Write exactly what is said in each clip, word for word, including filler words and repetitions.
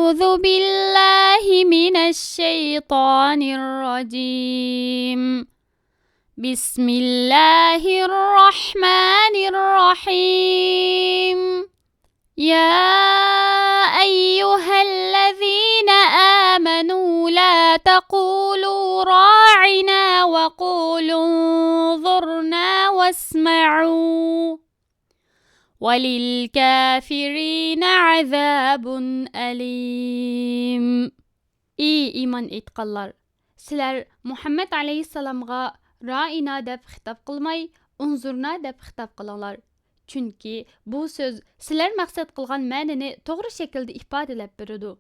أعوذ بالله من الشيطان الرجيم. بسم الله الرحمن الرحيم. يا أيها الذين آمنوا لا تقولوا راعنا وقولوا انظرنا واسمعوا وللكافرين عذاب أليم. ئى ئىمان ئېيتقانلار! سىلەر مۇھەممەد ئەلەيھىسسالامغا رائىنا دەپ خىتاب قىلماي، ئۇنزۇرنا دەپ خىتاب قىلىڭلار. چۈنكى بۇ سۆز سىلەر مەقسەت قىلغان مەنىنى توغرا شەكىلدە ئىپادىلەپ بېرىدۇ.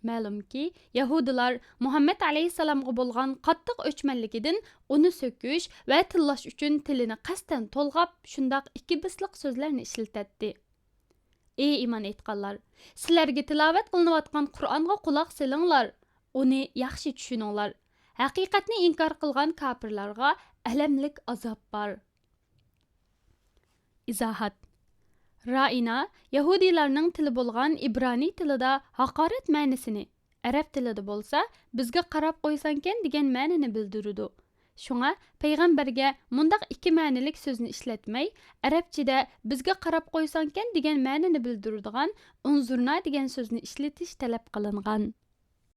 مەلۇمكى، يەھۇدىيلار مۇھەممەد ئەلەيھىسسالامغا بولغان قاتتىق ئۆچمەنلىكىدىن ئۇنى سۆكۈش ۋە تىللاش ئۈچۈن تىلىنى قەستەن تولغاپ، شۇنداق ئىككى بىسلىق سۆزلەرنى ئىشلىتەتتى. ئى ئىمان ئېيتقانلار! سىلەرگە تىلاۋەت قىلىنىۋاتقان قۇرئانغا قۇلاق سېلىڭلار، ئۇنى ياخشى چۈشىنىڭلار. ھەقىقەتنى ئىنكار قىلغان كاپىرلارغا ئەلەملىك ئازاب بار. ئىزاھات. رائىنا يەھۇدىيلارنىڭ تىلى بولغان ئىبرانىي تىلىدا ھاقارەت مەنىسىنى، ئەرەب تىلىدا بولسا بىزگە قاراپ قويساڭكەن دېگەن مەنىنى بىلدۈرىدۇ. شۇڭا پەيغەمبەرگە مۇنداق ئىككى مەنىلىك سۆزنى ئىشلەتمەي، ئەرەبچىدە بىزگە قاراپ قويساڭكەن دېگەن مەنىنى بىلدۈرىدىغان ئۇنزۇرنا دېگەن سۆزنى ئىشلىتىش تەلەپ قىلىنغان.